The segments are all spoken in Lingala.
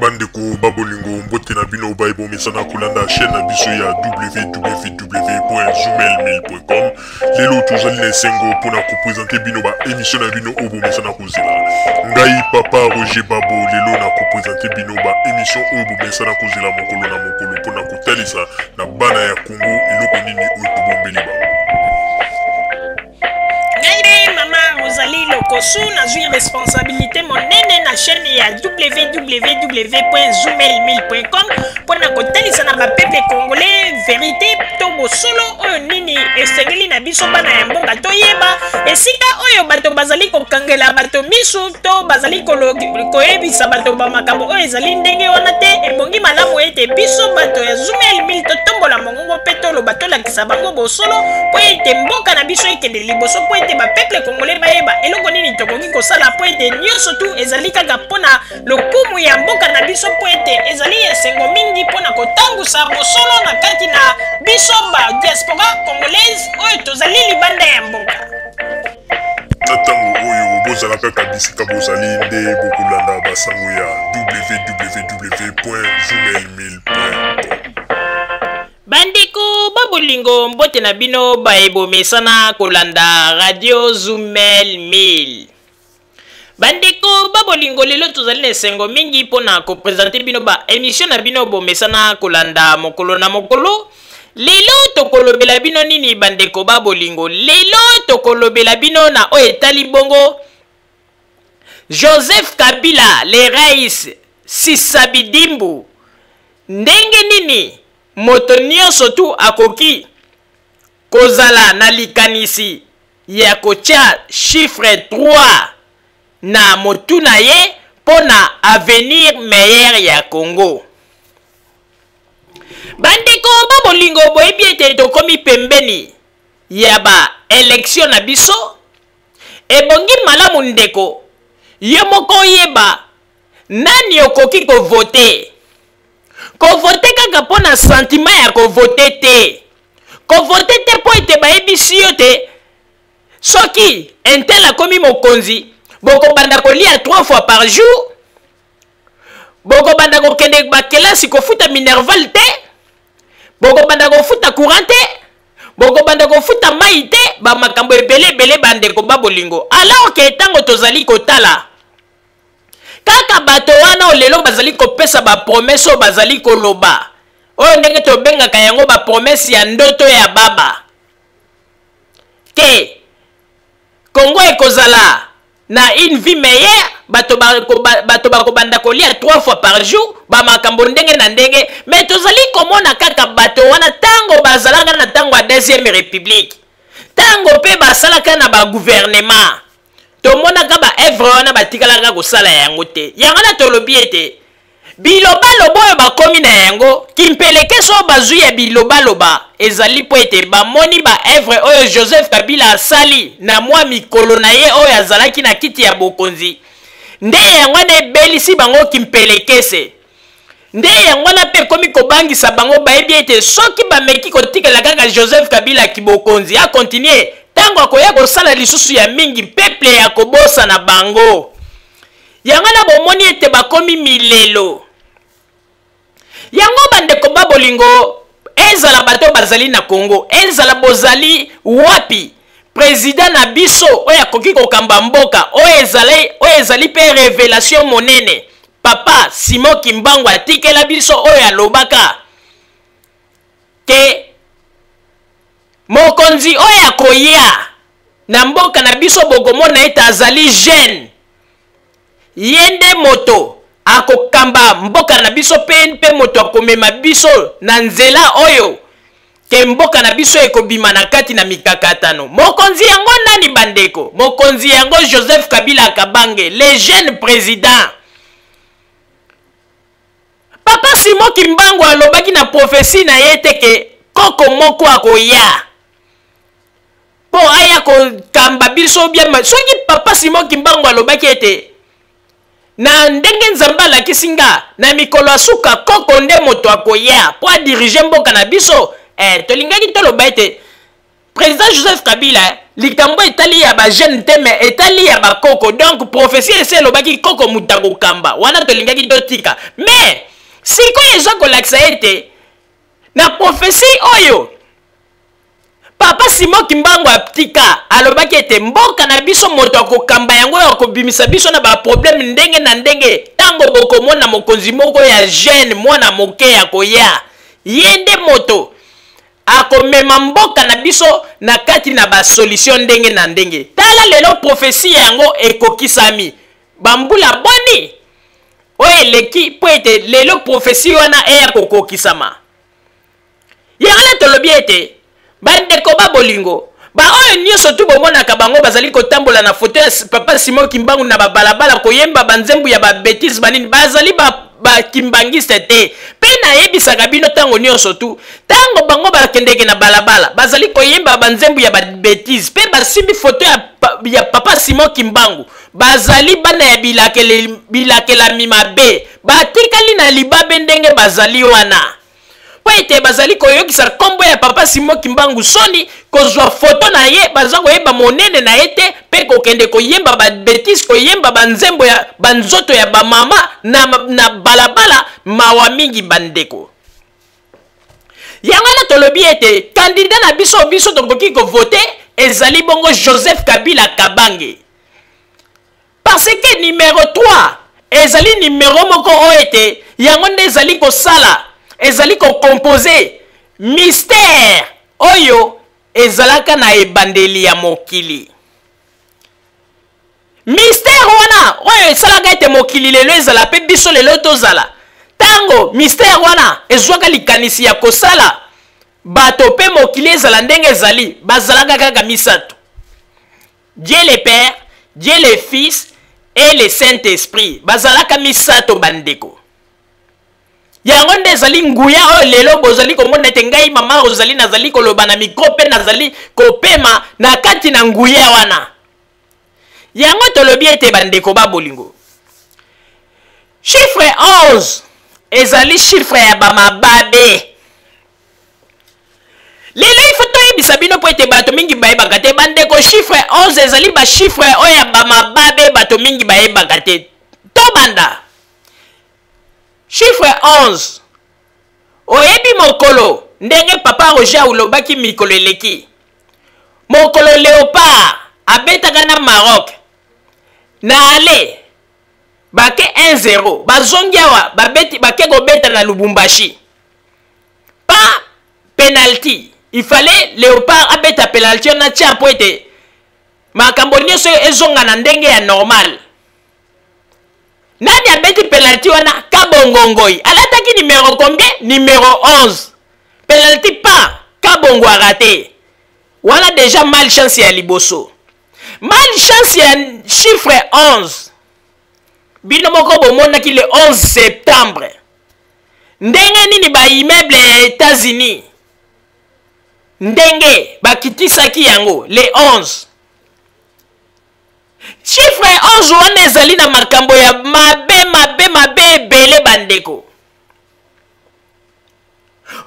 Bandeko ba bolingo, mbote na bino baye bomesana kolanda chaîne na biso ya www.zoomail1000.com. Lelo tozali na esengo mpona kopresente bino ba émission na bino oyo bomesana kozela. Ngai papa Roger Babo lelo na kopresente bino ba émission oyo bomesana kozela mokolo na mokolo mpona kotalisa na bana ya Congo eloko nini oyo tobombeli bango. Ngai nde mama Rosalie Lokosu, nazwi responsabilité monene na chaîne ya www.zoomail1000.com mpo na kotalisa na bapeuple congolais verité to bosolo oyo nini esengeli na biso bana ya mboka toyeba esika oyo bato bazali kokangela bato misu to bazali koyebisa bato bamakambo oyo ezali ndenge wana te. Ebongi malamu ete biso bato ya Zoomail 1000 totombola mongongo mpe toloba, tolakisa bango bosolo mpo ete mboka na biso ekende liboso, mpo ete bapeuple congolais bayeba eloko nini tokoki kosala, mpo ete nyonso tu ezali kaka mpo na lokumu ya mboka na biso, mpo ete ezali esengo mingi mpo na kotangusa bosolo na kati na biso ba diaspora congolaise oyo tozali libanda ya mboka. Na ntango oyo bozala kaka bisika bozali nde bokolanda basango ya www.zoomail1000.com. Bandeko ba bolingo, mbote na bino baye bomesana kolanda radio Zoomail 1000. Bandeko ba bolingo, lelo tozali na esengo mingi mpona kopresente bino ba émission na bino bomesana kolanda mokolo na mokolo. Lelo tokolobela bino nini bandeko ba bolingo? Lelo tokolobela bino na oyo etali bongo Joseph Kabila le rais Sisabidimbu. Ndenge nini moto nyonso tu akoki kozala na likanisi ya kotia chiffre 3 na motu na ye mpo na avenir meilleur ya Congo? Bandeko ba bolingo, boyebi ete tokomi pembeni ya ba election na biso. Ebongi malamu ndeko yo moko oyeba nani okoki kovote. Kovote kaka mpo na sentiment ya kovote te, kovote te mpo ete bayebisi yo te soki intel akomi mokonzi bokobanda kolia 3 fois par jour, bokobanda kokende bakelasi kofuta minerval te, bokobanda kofuta courant te, bokobanda kofuta mai te, bamakambo ebele ebele bandeko ba bolingo. Alors ke ntango tozali kotala kaka bato wana oyo lelo bazali kopesa bapromese oyo bazali koloba, oyo ndenge tobengaka yango bapromese ya ndoto ya baba ke Congo ekozala na une vie meilleure, bato bakobanda kolia 3 fois par jour, bamakambo ndenge na ndenge. Me tozali komona kaka bato wana ntango bazalaka na ntango ya deuxième république, ntango mpe basalaka na bagouvernement, tomonaka baevre wana batikalaka kosala yango te. Yango wana tolobi ete bilobaloba oyo bakomi na yango, kimpelekese oyo bazwi ya bilobaloba, ezali mpo ete bamoni baevre oyo Joseph Kabila asali na mwa mikolo na ye oyo azalaki na kiti ya bokonzi. Nde yango wana ebelisi bango kimpelekese, nde yango wana mpe ekomi kobangisa bango. Bayebi ete soki bameki kotikela kaka Joseph Kabila kibokonzi akontinue, ntango akoya kosala lisusu ya mingi, peple ya kobosana bango. Yango na bomoni ete bakomi milelo yango. Bandeko ba bolingo, ezala bato bazali na Congo, ezala bozali wapi, president na biso oyo akoki kokamba mboka oyo ezali, oyo ezali mpe revelation monene papa Simon Kimbangu atikela biso, oyo alobaka ke mokonzi oyo akoya na mboka na biso bokomona ete azali jeune, ye nde moto akokamba mboka na biso mpe moto akomema biso na nzela oyo ke mboka na biso ekobima na kati na mikakatano. Mokonzi yango nani bandeko? Mokonzi yango Joseph Kabila Kabange, le jeune président. Papa Simon Kimbangu alobaki na prophetie na ye te ke koko moko akoya mpo aya kokamba biso bien. Soki papa Simon Kimbangu alobaki ete na ndenge Nzambe alakisi nga na mikolo ya suka koko nde moto akoya mpo adirige mboka na biso, tolingaki toloba ete président Joseph Kabila Likambo etali ya bajeune te, me etali ya bakoko. Donc prophetie esi elobaki koko moto akokamba wana, tolingaki totika. Me sikoyo eza kolakisa ete na prophetie oyo Papa Simon Kimbangu atika, alobaki ete mboka na biso moto akokamba yango oyo akobimisa biso na baproblème ndenge na ndenge. Ntango bokomona mokonzi moko ya jeune, mwana moke akoya, ye nde moto akomema mboka na biso na kati na basolution ndenge na ndenge. Tala lelo prophetie yango ekokisami bambula boni oyo eleki mpo ete lelo prophetie wana eya kokokisama. Yango wana tolobi ete bandeko ba bolingo, baoyo nyonso tu bomonaka bango bazali kotambola na foto ya Papa Simon Kimbangu na babalabala koyemba banzembu ya babetise banini, bazali ba bakimbangiste te. Mpe nayebisaka bino ntango nyonso tu, ntango bango bakendeke na balabala bazali koyemba banzembu ya babetise mpe basimbi foto ya Papa Simon Kimbangu, bazali bana ya bilakelami mabe, batikali na libabe ndenge bazali wana, mpo ete bazali koyokisa nkombo ya Papa Simon Kimbangu soni, kozwa foto na ye, baza koyeba monene na ye te, mpe kokende koyemba babetise, koyemba banzembo ya banzoto ya bamama na balabala. Mawa mingi bandeko. Yango wana tolobi ete kandida na biso, biso tokoki kovote, ezali bongo Joseph Kabila Kabange, parce que numero 3 ezali numero moko oyo ete yango nde ezali kosala, ezali kokompose mystère oyo ezalaka na ebandeli ya mokili. Mystère wana oyo esalaka ete mokili lelo ezala mpe biso lelo tozala. Ntango mystère wana ezwaka likanisi ya kosala bato mpe mokili ezala ndenge ezali, bazalaka kaka misato: Dieu le Père, Dieu le Fils et le Saint-Esprit. Bazalaka misato bandeko. Yango nde ezali nguya oyo lelo bozali komona ete ngai mama Rosalie nazali koloba na mikro mpe nazali kopema na kati na nguya wana. Yango tolobi ete bandeko ba bolingo, chiffre 11 ezali chiffre ya bamababe. Lelo ifo toyebisa bino mpo ete bato mingi bayebaka te bandeko, chiffre 11 ezali bachiffre oyo ya bamababe, bato mingi bayebaka te. Tobanda chiffre 11. Oyebi mokolo ndenge Papa Roger alobaki mikolo eleki, mokolo Leopard abetaka na Maroc na ale bake 1-0, bazongi awa babeti, bake kobeta na Lubumbashi pa penalty. Il fallait Leopard abeta penalty wana tia mpo ete makambo nyonso ezonga na ndenge ya normal. Nani abeti penalty wana? Kabongo Ngoi. Alataki numero combien? Numero 11. Penalty pa Kabongo a raté. Wana déjà malchance ya liboso, malchance ya chiffre 11. Bino moko bomonaki le 11 septembre ndenge nini baimmeuble ya États-Unis ndenge bakitisaki yango le 11. Chiffre 11 wana ezali na makambo ya mabe mabe mabe ebele bandeko.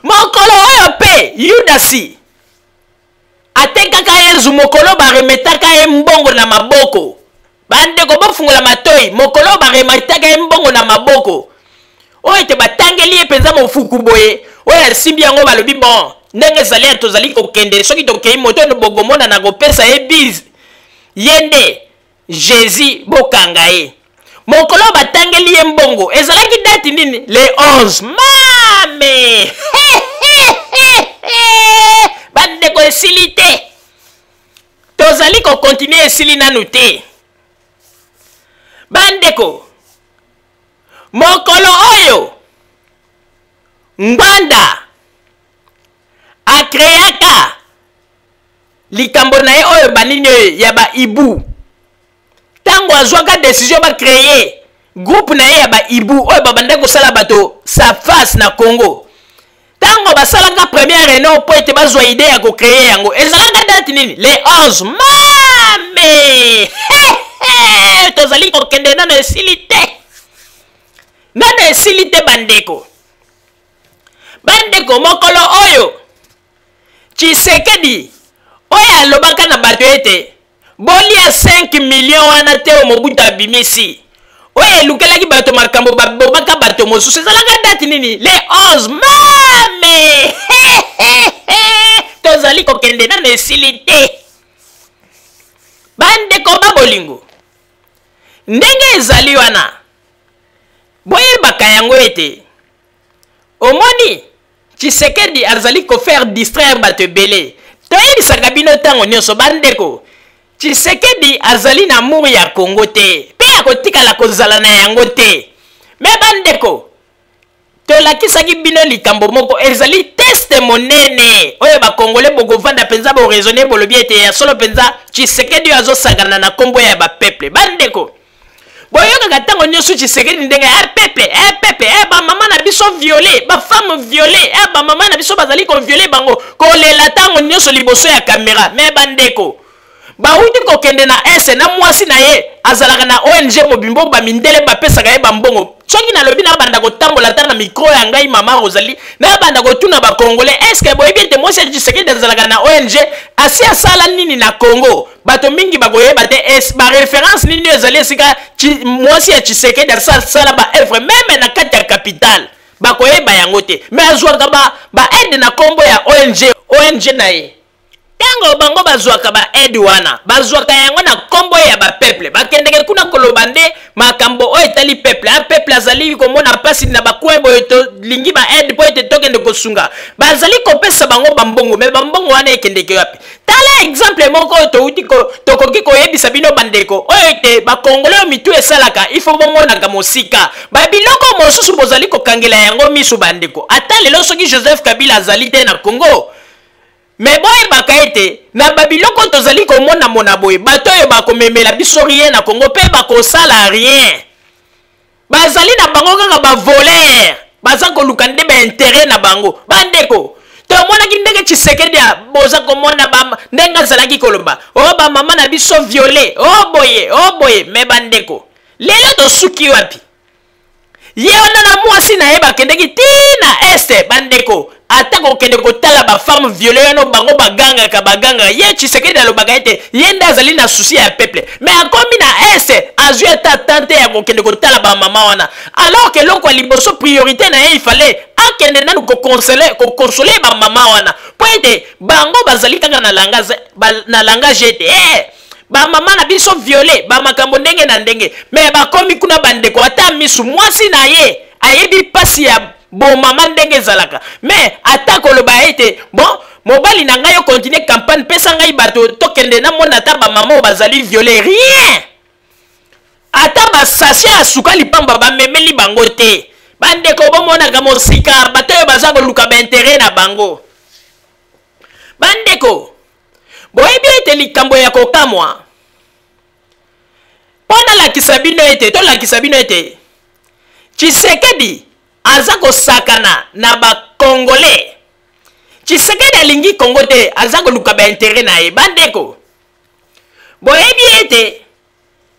Mokolo oyo mpe Yudasi atekaka Yezu, mokolo baremetaka ye mbongo na maboko. Bandeko, bofungola matoi. Mokolo baremetaka ye mbongo na maboko, oyo ete batangeli ye mpenza mofuku boye, oyo asimbi yango, balobi bon, ndenge ezali ya tozali kokende, soki tokei moto oyo bokomona na kopesa ye bise, ye nde Jésus, bokanga ye. Mokolo batangeli ye mbongo ezalaki date nini? Le 11. Mame, bandeko, esili te, tozali kokontinue, esili nanu te bandeko. Mokolo oyo Ngbanda akreaka likambo na ye oyo banini oyo ya baibu, ntango azwaka décision bacreye groupe na ye ya baibu oyo babandaki kosala bato sa face na Congo, ntango basalaka première réunion mpo ete bazwa idée ya kocreye yango, ezalaka date nini? Le 11. Mame, tozali kokende, nano esili te, nano esili te bandeko. Bandeko, mokolo oyo Tshisekedi Oyo alobaka na bato ete bolia 5 million wana te oyo Mobutu abimisi, oyo elukelaki bato makambo, babomaka bato mosusu, ezalaka date nini? Le 11 mame. Tozali kokende nano esili te, bandeko ba bolingo. Ndenge ezali wana, boyebaka yango ete omoni Tshisekedi azali kofaire distraire bato ebele. Toyebisaka bino ntango nyonso, bandeko, Tshisekedi azali na amour ya Congo te, mpe akotikala kozala na yango te. Me bandeko, tolakisaki bino likambo moko, ezali teste monene oyo bakongole bokovanda mpenza boraisonne, bolobi ete ya solo mpenza Tshisekedi oyo azosakana na nkombo ya bapeuple. Bandeko, boyokaka ntango nyonso Tshisekedi ndenge e peuple, e peuple, e bamama na biso viole, bafemme viole, e bamama na biso bazali koviole bango, kolela ntango nyonso liboso ya kamera. Me bandeko, bawuti kokende na ese na mwasi na ye azalaka na ONG mobimbo, bamindele bapesaka ye bambongo. Soki nalobi nabanda kotambola ata na mikro ya ngai mama Rosalie, nabanda kotuna bakongole, eske boyebi ete mwasi ya Tshisekedi azalaka na ONG, asi asala nini na Congo? Bato mingi bakoyeba te es bareference nini ezali esika mwasi ya Tshisekedi asala ba œuvre meme na kati ya capitale, bakoyeba yango te. Me azwaka ba, ba aide na nkombo ya ONG na ye. Ntango bango bazwaka ba aide wana, bazwaka yango na nkombo ya bapeuple. Bakendeke kuna koloba nde makambo oyo etali peuple. A peuple azali komona mpasi na bacoin boye, tolingi ba aide mpo ete tokende kosunga. Bazali kopesa bango bambongo, me bambongo wana ekendeke wapi? Tala exemple moko oyo touti ko, tokoki koyebisa bino bandeko, oyo ete bakongole oyo mitu esalaka, ifo bomonaka mosika babiloko mosusu bozali kokangela yango misu. Bandeko, ata lelo soki Joseph Kabila azali te na Congo, me boyebaka ete na babiloko tozali komona mona boye, bato oyo bakomemela biso rien na Congo mpe bakosala rien. Bazali na bango kaka bavoler, baza koluka nde baintere na bango. Bandeko, tomonaki ndenge Tshisekedi boza komona ba, ndenge azalaki koloba o oh, bamama na biso viole, o oh, boye, o oh, boye. Me bandeko, lelo tosuki wapi? Ye wana na mwasi na ye bakendeki ti na este. Bandeko, ata kokende kotala bafemme viole wana, bango bagangaka bagangaka. Ye Tshisekedi alobaka ete ye nde azali na susi ya peuple, me akomi na este, azwi ata tante ya kokende kotala bamama wana, alors ke eloko ya liboso, priorité na ye, ifale akende nanu kokonsole bamama wana, mpo ete bango bazali kaka na langage, na langage ete eh, bamama na biso viole, bamakambo ndenge na ndenge. Me bakomi kuna, bandeko, ata misu mwasi na ye ayebi mpasi ya bomama ndenge ezalaka, me ata koloba ete bon, mobali na ngai, okontinue campagne, pesa ngai bato tokende namona ata bamama oyo bazali viole, rien. Ata basashe ya sukali pamba bamemeli bango te. Bandeko, bomonaka mosika, bato oyo baza koluka baintere na bango. Bandeko, boyebi ete likambo ya kokamwa mpo nalakisa bino ete tolakisa bino ete Tshisekedi aza kosakana na bakongole. Tshisekedi alingi Kongo te, aza koluka baintere na ye. Bandeko, boyebi ete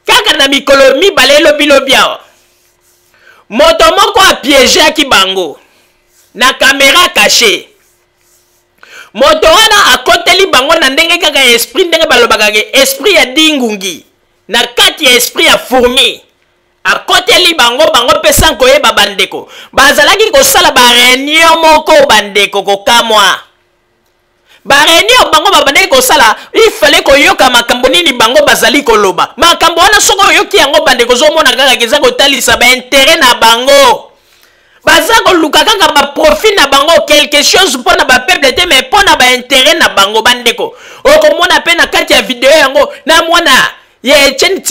kaka na mikolo mibale elobilobi awa, moto moko apiegeaki bango na kamera kashe. Moto wana akoteli bango na ndenge kaka ya esprit, ndenge balobaka ke esprit ya dingungi na kati ya esprit ya fourmi, akoteli bango, bango mpe sans koyeba. Bandeko, bazalaki kosala bareunion moko, bandeko, kokamwa bareunion bango babandaki kosala. Ifale koyoka makambo nini bango bazali koloba. Makambo wana, soki oyoki yango, bandeko, ozomona kaka eza kotalisa baintere na bango. Baza koluka kaka baprofit na bango, quelque chose mpo na bapeuple te, mais mpo na baintere na bango. Bandeko, okomona mpe na kati ya video yango na mwana ya Etienne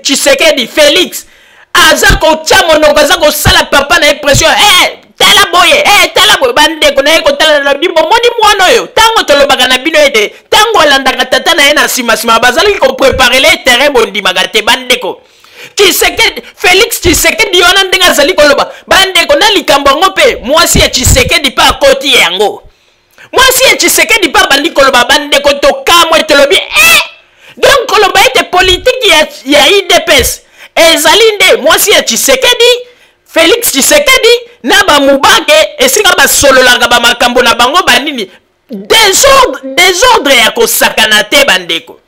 Tshisekedi Félix aza kotya monoko, aza kosala papa na ye pression, eh, tala boye, eh, tala boye. Bandeko na ye kotala na bino, bomoni mwana oyo, ntango tolobaka na bino ete ntango alandaka tata na ye na nsima-nsima, bazalaki kopreparele terrain, bondimaka te. Bandeko, Tshisekedi, Félix Tshisekedi wana ndenge azali koloba, bandeko, na likambo yango mpe mwasi ya Tshisekedi mpe akoti yango. Mwasi ya Tshisekedi mpe abandi koloba. Bandeko, tokamwe, tolobi eh! Donc koloba ete politiki ya UDPS ezali nde mwasi ya Tshisekedi, Félix Tshisekedi na bamubake, esika basololaka bamakambo na bango banini. Desordre, desordre ya kosakana te bandeko.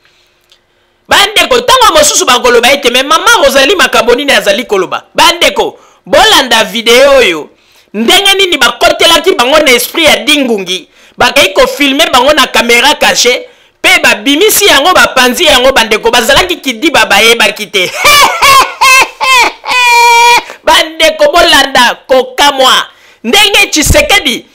Bandeko, ntango mosusu bakoloba ete me mama Rosalie makambo nini azali koloba? Bandeko, bolanda video oyo ndenge nini bakotelaki bango na esprit ya dingungi, bakei kofilme bango na kamera cache mpe babimisi yango bapanzi yango. Bandeko bazalaki kidiba, bayebaki te. Bandeko, bolanda kokamwa ndenge Tshisekedi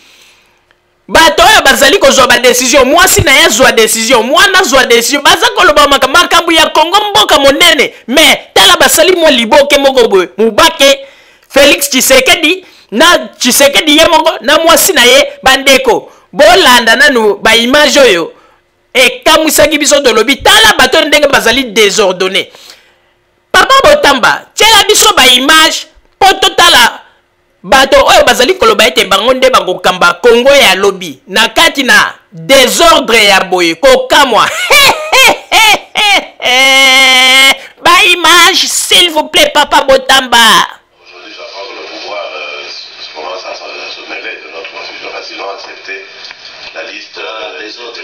bato oyo bazali kozwa badesizio, mwasi na ye azwa desizio, mwana azwa desizio, baza koloba makambo ya Kongo, mboka monene. Me tala, basali mwa liboke moko boye, mubake Felix Tshisekedi na Tshisekedi ye moko na mwasi na ye. Bandeko, bolanda nanu baimage oyo ekamwisaki biso. Tolobi tala bato ndenge bazali desordonne. Papa Botamba, tiela biso baimage mpo totala bato oyo bazali koloba ete bango nde bakokamba Kongo ya lobi na kati na desordre ya boye. Kokamwa. Ba image, s'il vous plaît, papa Botamba. Aujourd'hui, j'apprends que le pouvoir commence à se mêler de notre constitution parce qu'ils ont accepté la liste des autres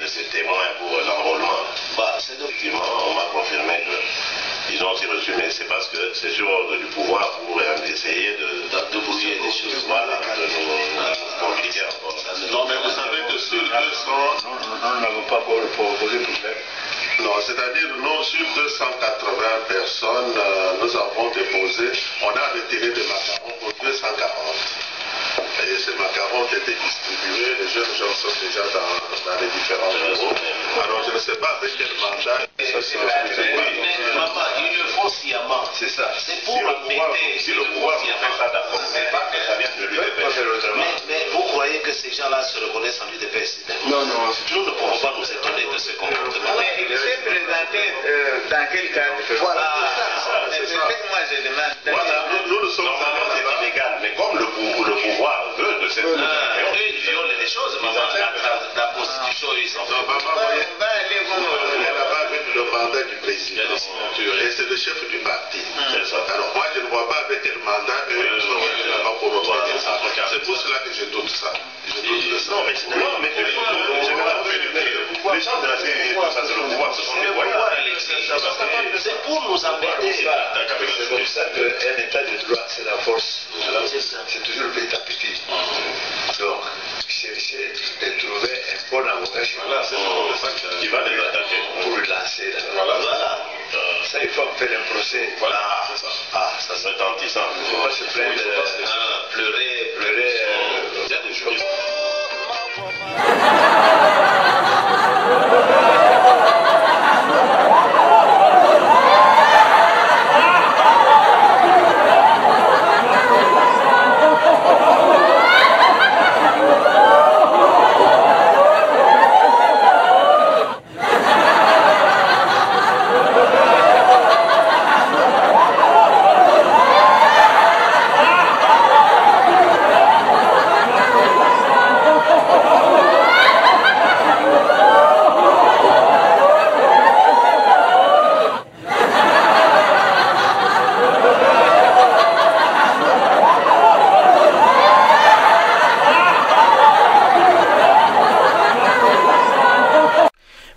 de ces témoins pour l'enrôlement. Bah, c'est effectivement, on m'a confirmé qu'ils ont aussi reçu, mais c'est parce que c'est sur ordre du pouvoir pour essayer de brouiller des choses, voilà, de nous compliquer encore. Non, mais vous savez que sur 200... Nous n'avons pas posé problème. Non, c'est-à-dire, nous, sur 280 personnes, nous avons déposé, on a retiré des macarons pour 240. Et ces macarons ont été distribués, les jeunes gens sont déjà dans les différents bureaux. Alors, je ne sais pas avec quel mandat ça se fait. Mais maman, ils le font sciemment. C'est ça. C'est pour embêter. Si le pouvoir fait ça, d'accord. Mais pas que ça vienne de l'UDPS. Mais vous croyez que ces gens-là se reconnaissent en l'UDPS? Non, non. Nous ne pouvons pas nous étonner de ce comportement. Mais il s'est présenté dans quel cadre? Voilà. C'est ça. Moi, je demande. Voilà, nous nous sommes normalement, c'est illégal. Mais comme le pouvoir veut de cette... Eux, ils violent les choses, maman. La Constitution, ils s'en foutent. On va aller comme... là-bas avec le mandat du président. Et c'est le chef du parti. Alors moi, je ne vois pas avec quel mandat eux, ils sont là-bas pour obtenir ça. C'est pour cela que je doute ça. Je doute de ça. Non, mais les gens de la CEI, ça c'est le pouvoir, ce sont des voyous. C'est pour nous embêter. C'est comme ça qu'un état de droit, c'est la force. C'est toujours le petit à petit. Donc, chercher de trouver un bon avocat voilà, c'est ça qui va les attaquer. Pour lancer. Voilà. Ça, il faut faire un procès. Voilà, c'est ça. Ah, ça, c'est retentissant. Il ne faut pas se plaindre. Pleurer, pleurer. Il y a des juristes.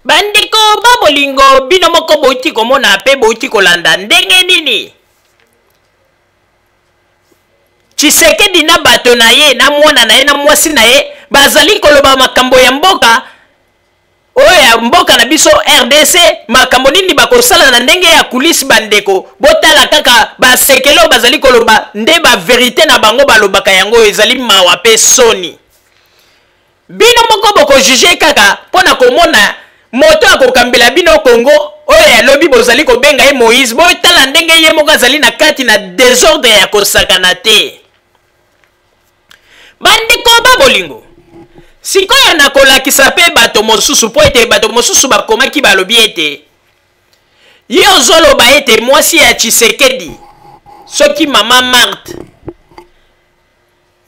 Bandeko ba bolingo, bino moko bouti komona pe bouti kolanda ndenge nini Tshisekedi na bato na ye na mwana na ye na mwasi na ye bazali koloba makambo ya mboka oyo ya mboka na biso RDC, makambo nini bakosala na ndenge ya kulisi. Bandeko, botala kaka basekele oyo bazali koloba nde ba verite na bango balobaka yango, ezali mawa pe soni. Bino moko bokojuge kaka mpo na komona moto akokambela bino Kongo oyo ya lobi bozali kobenga ye Moïse. Botala ndenge ye moko azali na kati na desordre ya kosakana te. Bandeko ba bolingo, sikoyo nakolakisa mpe bato mosusu, mpo ete bato mosusu bakomaki balobi ete ye ozoloba ete mwasi ya Tshisekedi soki mama Marthe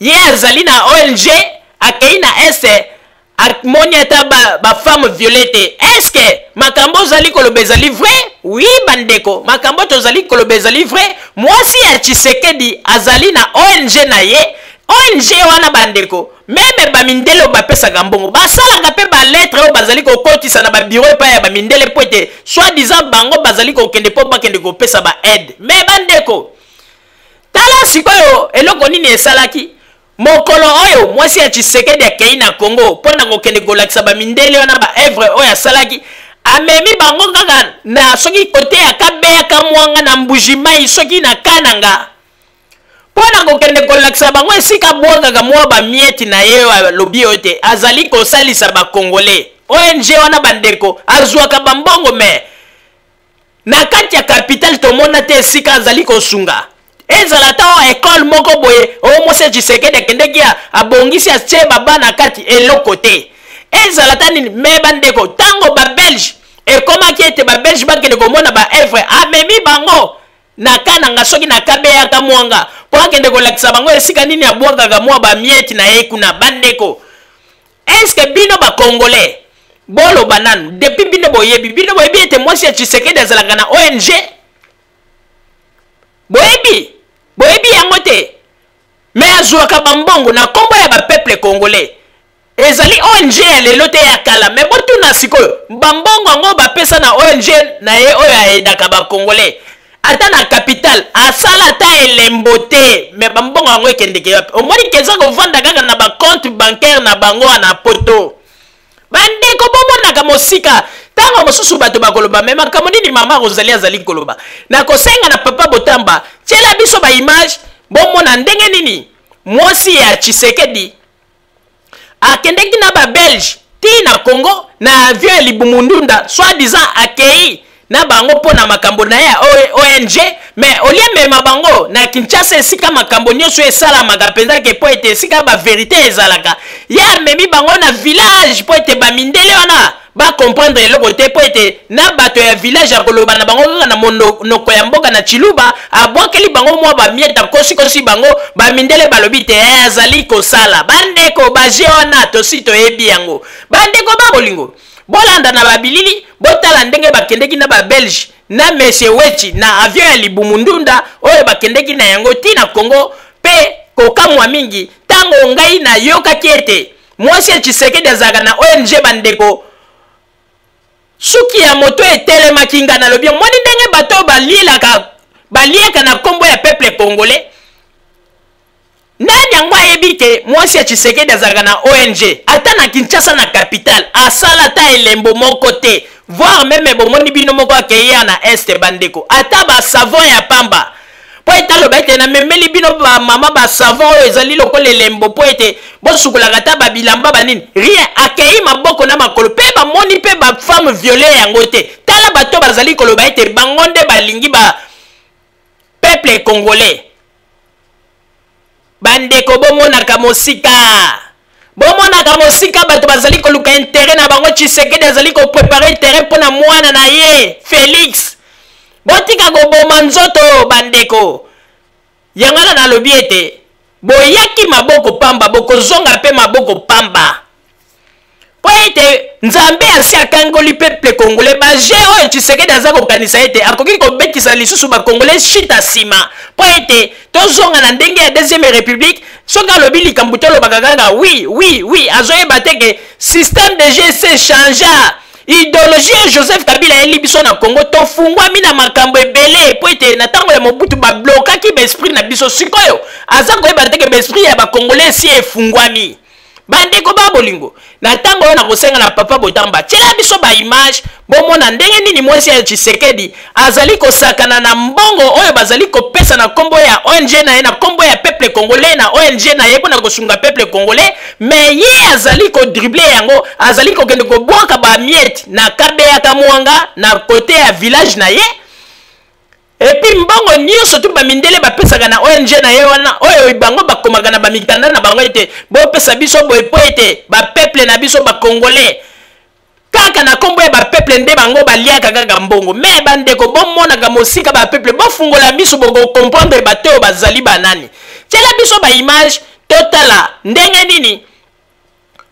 ye azali na ONG akei na Est amoni ata ba femme violée te. Est-ce que makambo ozali koloba ezali vrai? Oui bandeko, makambo tozali koloba ezali vrai. Mwasi ya Tshisekedi azali na ONG na ye. ONG wana bandeko Meme bamindele oyo bapesaka mbongo basalaka mpe baletre oyo bazali kokotisa na babiro epai ya bamindele mpo ete soit disant bango bazali kokende mpo bakende kopesa ba aide. Me bandeko, tala sikoyo eloko nini esalaki mokolo oyo mwasi ya Tshisekedi akei na Congo mpo na kokende kolakisa bamindele wana ba evre oyo asalaki. Amemi bango kaka na soki kote ya Kabeya Kamwanga na Mbuji-Mayi soki na Kananga mpo na kokende kolakisa bango esika abwakaka mwa bamieti na ye oyo alobi oyo te azali kosalisa bakongole. ONG wana bandeko azwaka bambongo, me na kati ya capitale tomona te esika azali kosunga, ezala ata o ekole moko boye oyo mwasi ya Tshisekedi akendeki abongisi atie babana kati, eloko te, ezala ata nini. Me bandeko, ntango babelge ekomaki ete babelge bakende komona baevre, amemi bango na Kananga soki na Kabeya Kamwanga mpo akende kolakisa bango esika nini abwakaka mwa bamieti na ye kuna. Bandeko, eske bino bakongolais boloba nanu, depuis bino boyebi, bino boyebi ete mwasi ya Tshisekedi azalaka na ONG? Boyebi, boyebi yango te? Me azwaka bambongo na nkombo ya bapeuple congolais. Ezali ONG ya lelo te, ya kala. Me botuna sikoyo, bambongo yango bapesa na ONG na ye oyo aedaka bacongolais, ata na capitale asala ata elembo te, me bambongo yango ekendeke wapi? Omoni ke eza kovanda kaka na bacompte bancaire na bango wana poto. Bandeko, bomonaka mosika. Ntango mosusu bato bakoloba, me makambo nini mama Rosalie azali koloba? Nakosenga na papa Botamba, tiela biso baimage, bomona ndenge nini mwasi ya Tshisekedi akendeki na babelge ti na Congo na avion ya libumu ndunda, soit disant akei na bango mpo na makambo na ye ya ONG. Mais olie mema bango na Kinshasa, esika makambo nyonso esalamaka mpenza ke mpo ete esika baverité ezalaka, ye amemi bango na village mpo ete bamindele wana bacomprendre eloko te, mpo ete na bato ya village akoloba na bango kaka na monoko ya mboka na Chiluba. Abwakeli bango mwa bamiete, akosikosi bango, bamindele balobi te azali kosala. Bandeko, baje wana tosi toyebi yango. Bandeko ba bolingo, bolanda na babilili, botala ndenge bakendeki na babelge na monsieur Wechi na avion ya libumu ndunda oyo bakendeki na yango ti na Congo. Mpe kokamwa mingi, ntango ngai nayokaki ete mwasi ya Tshisekedi azalaka na ONG, bandeko, suki ya moto etelemaki nga. Nalobi, omoni ndenge bato oyo balielaka, baliaka na nkombo ya peuple congolais? Nani yango ayebi ke mwasi ya Tshisekedi azalaka na ONG? Ata na Kinshasa na capitale asala ata elembo moko te, voire meme bomoni bino moko akei ya na este. Bandeko, ata basavon ya pamba mpo ete aloba ete namemeli bino bamama basavon oyo ezali lokola elembo mpo ete bosukolaka ata babilamba banini, rien. Akei maboko na makolo, mpe bamoni mpe bafemme viole yango te. Tala bato bazali koloba ete bango nde balingi ba peuple congolais. Bandeko, bomonaka mosika, bomonaka mosika. Bato bazali koluka intérêt na bango. Tshisekedi azali koprepare terrain mpo na mwana na ye Félix. Botika koboma nzoto, bandeko. Yango wana nalobi ete boyaki maboko pamba, bokozonga mpe maboko pamba, mpo ete Nzambe asi akangoli peuple congolais. Baje oyo Tshisekedi aza kokanisa ete akoki kobetisa lisusu bacongolais shita nsima mpo ete tozonga na ndenge ya deuxième république, soki alobi likambo tolobaka kaka oui, oui, oui, azoyeba te ke système de jeu se changea. Idéologie ya Joseph Kabila ayeli biso na Congo, tofungwami na makambo ebele, mpo ete na ntango ya Mobutu bablokaki baesprit na biso. Sikoyo aza koyeba te ke baesprit ya bacongolais esi efungwami. Bandeko ba bolingo, na ntango oyo nakosenga na papa Botamba, tiela biso baimage, bomona ndenge nini mwasi ya Tshisekedi azali kosakana na mbongo oyo bazali kopesa na nkombo ya ONG na ye, na nkombo ya peuple congolais, na ONG na ye mpona kosunga peuple congolais. Me ye azali kodrible yango, azali kokende kobwaka bamiete na Kabeya Kamwanga na kote ya village na ye. Epuis mbongo nyonso tu bamindele bapesaka na ONG na ye wana, oyo bango bakomaka na bamikanda na bango ete bopesa biso boye mpo ete bapeuple na biso bacongolais, kaka na nkombo ya bapeuple nde bango baliaka kaka mbongo. Me bandeko, bomonaka mosika. Bapeuple, bofungola miso, bokokomprendre bato oyo bazali banani. Tiela biso baimage, totala ndenge nini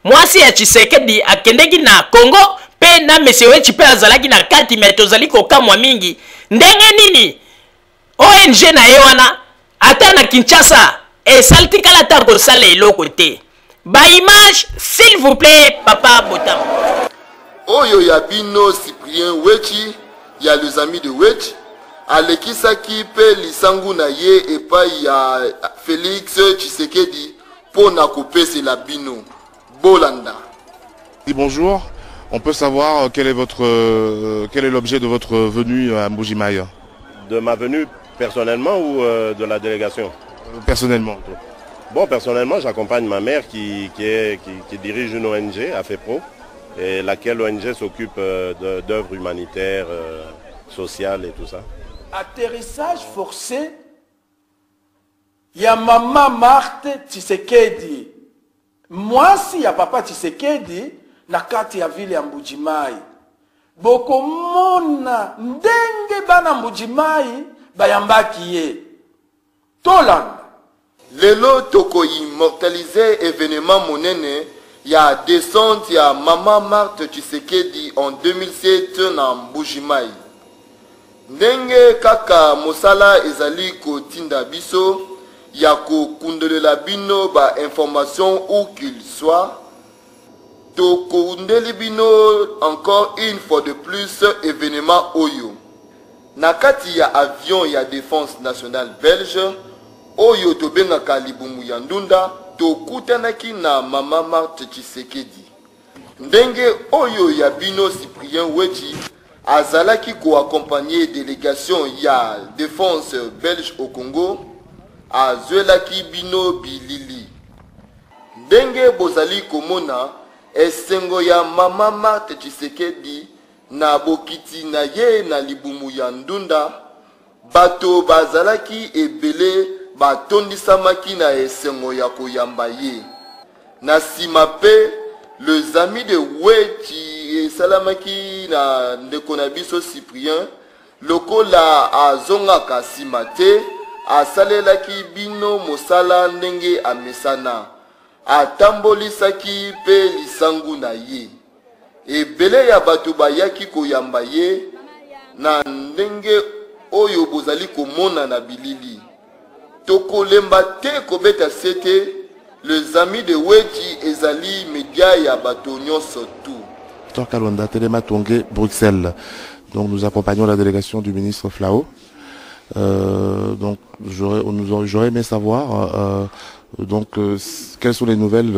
mwasi ya Tshisekedi akendeki na Congo mpe na monsieur Wechi mpe azalaki na kati. Me tozali kokamwa mingi ndenge nini ONG na ye wana ata na Kinshasa esali tikala ata kosala eloko te. Ba image s'il vous plaît papa Botama. Oyo ya bino Cyprien Wetchi ya les amis de Wetchi alekisaki pe lisangu na ye epai ya Felix Tshisekedi po na kopesela bino. Bolanda. Bonjour, on peut savoir quel est votre, quel est l'objet de votre venue à Mbuji-Mayi? De ma venue personnellement ou de la délégation? Personnellement. Bon, personnellement, j'accompagne ma mère qui, qui, est, qui, qui dirige une ONG, AFEPRO, et laquelle ONG s'occupe d'œuvres humanitaires, sociales et tout ça. Atterrissage forcé, il y a maman Marthe Tshisekedi. Mwasi ya papa Tshisekedi na kati ya ville ya Mbuji-Mayi. Bokomona ndenge bana Mbuji-Mayi bayambaki ye. Tolanda. Lelo toko immortaliser evenement monene ya descente ya mama Marthe Tshisekedi en 2007 na Mbuji-Mayi. Ndenge kaka mosala ezali kotinda biso ya kokundolela bino ba informations où qu'il soit, tokundeli bino encore une fois de plus evenement oyo. Na kati ya avion ya Defense nationale belge, oyo tobengaka libumu ya ndunda, tokutanaki na mama Marthe Tshisekedi. Ndenge oyo ya bino Cyprien Wetchi azalaki ko accompagner delegation ya Defense belge au Congo, azwelaki bino bilili. Ndenge bozali komona esengo ya mama Marthe Tshisekedi na bokiti na ye na libumu ya ndunda, bato bazalaki ebele batondisamaki na esengo ya koyamba ye. Na sima pe les amis de Wetchi esalamaki na ndeko na biso Cyprien, lokola azongaka sima te, asalelaki bino mosala ndenge amesana, atambolisaki pe lisangu na ye. Ebele ya bato bayaki koyamba ye na ndenge oyo bozali komona na bilili. Tokolemba te kobeta sete, Les Amis de Wetchi ezali media ya bato nyonso tout. Victor Kalonda, Téléma Tongué, Bruxelles. Donc nous accompagnons la délégation du ministre Flao. Donc j'aurais aimé savoir quelles sont les nouvelles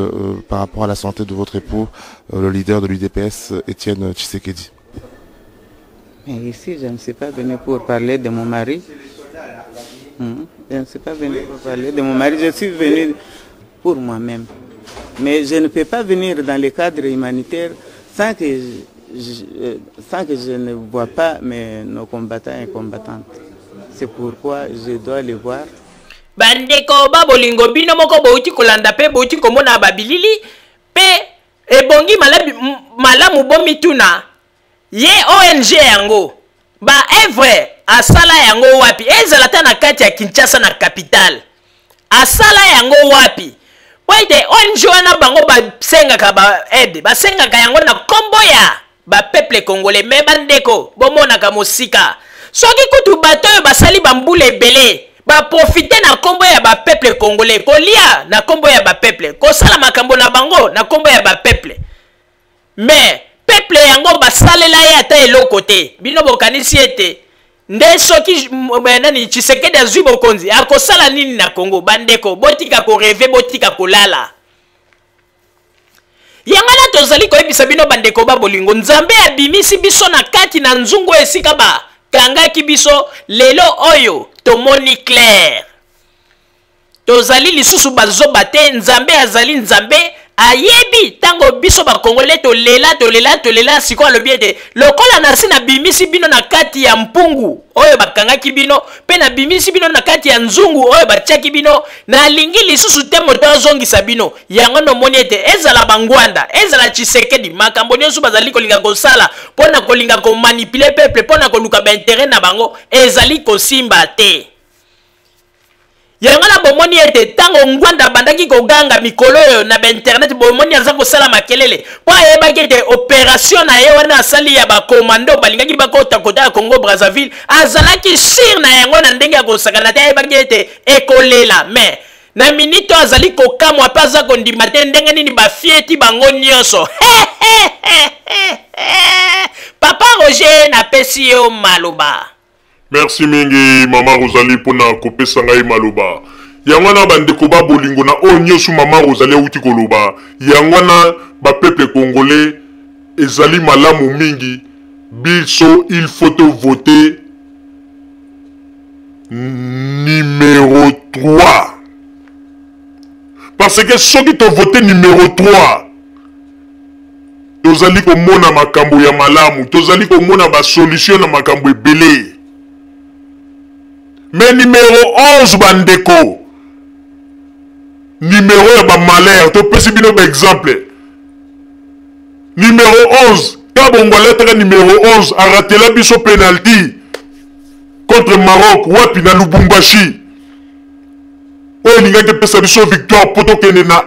par rapport à la santé de votre époux, le leader de l'U D P S, Étienne Tshisekedi. Mais ici, je ne suis pas venu pour parler de mon mari. Je ne suis pas venu pour parler de mon mari, je suis venu pour moi-même. Mais je ne peux pas venir dans le cadre humanitaire sans que je ne vois pas nos combattants et combattantes. C'est pourquoi je dois les voir. Bandeko ba bolingo bino moko bouti kolanda pe bouti komona ba bilili pe ebongi malamu bomituna ye ONG yango ba œuvre asala yango wapi ezala ta na kati ya Kinshasa na capitale asala yango wapi po ete ONG wana bango basengaka ba aide basengaka yango na kombo ya ba peuple congolais. Mais bandeko bomonaka mosika soki kutu bato oyo basali ba mbula ebele ba profiter na kombo ya ba peuple congolais kolia na kombo ya ba peuple kosala makambo na bango na kombo ya ba peuple mais peuple yango basalela ye ata eloko te. Bino bokanisi ete nde soki nani Tshisekedi azwi bokonzi akosala nini na Congo? Bandeko botika ko rêver, botika kolala. Yango wana tozali koyebisa bino bandeko ba bolingo, Nzambe abimisi biso na kati na nzungu esika ba kangaki biso, lelo oyo tomoni clair. Tozali lisusu bazoba te, Nzambe azali Nzambe, ayebi tango biso ba Congolais tolela, tolela, tolela, sikoyo alobi ete lokola nasi nabimisi bino na kati ya mpungu oyo bakangaki bino, pe nabimisi bino na kati ya nzungu oyo batiaki bino, nalingi lisusu te moto azongisa bino. Yango nomoni ete ezala bangwanda, ezala Tshisekedi, makambo nyonso bazali kolinga kosala mpo na kolinga komanipuler peuple, mpo na koluka ba intérêt na bango, ezali kosimba te. Yango na bomoni ete tango Ngwanda abandaki koganga mikolo oyo na ba internet, bomoni aza kosala makelele po ayebaki ete opération na ye wana asali ya ba commando balingaki bakota kota ya Congo Brazzaville, azalaki sur na yango na ndenge ya kosakana te, ayebaki ete ekolela. Mais Na minute oyo azali kokamwa mpe aza kondima te ndenge nini bafieti bango nyonso. Papa Roger, napesi yo maloba. Merci mingi mama Rosalie pona kopesa ngai maloba. Yango wana bandeko ba bolingo na oyo nyonso mama Rosalie awuti koloba, yango wana ba peuple congolais ezali malamu mingi biso il faut to voter numero 3 parce que soki to voter numero 3 tozali komona makambo ya malamu, tozali komona ba solution na makambo ebele. Mais numero 11 bandeko, numero ya ba malheur, topesi bino ba exemple. Numero 11, Kabongo alataka numero 11, aratela biso penalty contre Maroc wapi na Lubumbashi. Oyo elingaki epesa biso victoire mpo tokende na